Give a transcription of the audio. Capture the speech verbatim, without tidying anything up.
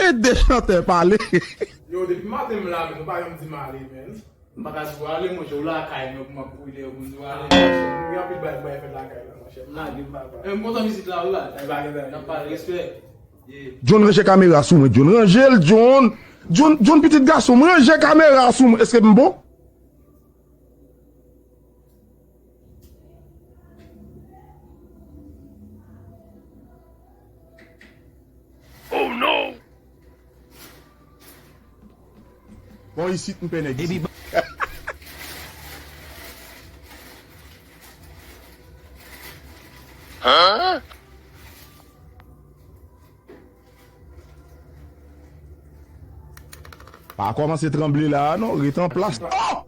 Ede chantè pale. Yo, depi maten m la, men nou pa janm di m ale, men. M pa ka di w ale, monchè, ou lakay mwen pou m ap kouri dèyè w pou m di w ale. M gen anpil bagay pou bay fèt lakay la, monchè. M lage m pa bay. M kontan vizit la, ou la. N ap pale, respè. John, ranje kamera sou mwen, John. Ranje l, John. John, John, pitit gason m, ranje kamera sou mwen. Èske m bon? Oh no! Bon, isit m pè nèg isit. Huh? Pa kòmanse tranble la a non, ret an plas. Oh!